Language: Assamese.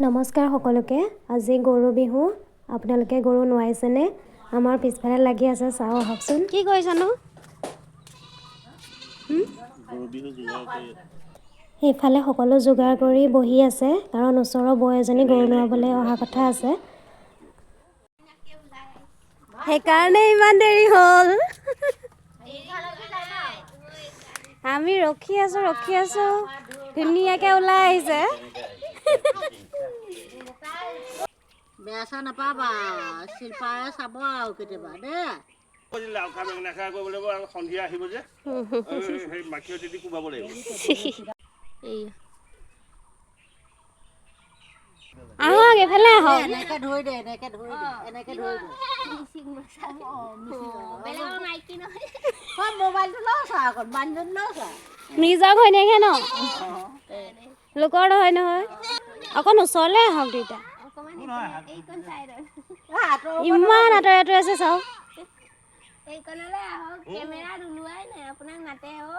নমস্কাৰ সকলোকে। আজি গৰু বিহু। আপোনালোকে গৰু নোৱাইছেনে? আমাৰ পিছফালে লাগি আছে, চাওঁ আহকচোন। কি কৰিছনো? গৰু বিহু যোগাৰ কৰি। সেইফালে সকলো যোগাৰ কৰি বহি আছে, কাৰণ ওচৰৰ বৌ এজনী গৰু নোৱাবলৈ অহা কথা আছে। সেইকাৰণে ইমান দেৰি হ'ল। আমি ৰখি আছোঁ, ৰখি আছোঁ, ধুনীয়াকৈ ওলাই আহিছে। বেয়া চেয়া নাপাবা, শিল্পাই চাব আৰু কেতিয়াবা দেই। লাও খা, বেঙেনা খা কৰিব লাগিব আৰু সন্ধিয়া আহিব যে সেই মাখিয়তী দি কোবাব লাগিব। আহক, এইফালে আহক। এনেকে ধৰি দে, এনেকে ধৰি দে, এনেকে ধৰি দে। মোবাইলটো লওঁ চা, অকণ মানুহজনী লওঁ চা। নিজৰ ঘৈণীয়েকহে ন, লোকৰ নহয় নহয়। অকণ ওচৰলৈ আহক দুইটা। ইমান আঁতৰে আঁতৰে আছে, চাওক। এইকণলৈ আহক, কেমেৰাত ওলোৱাই নাই আপোনাক নাতে অ।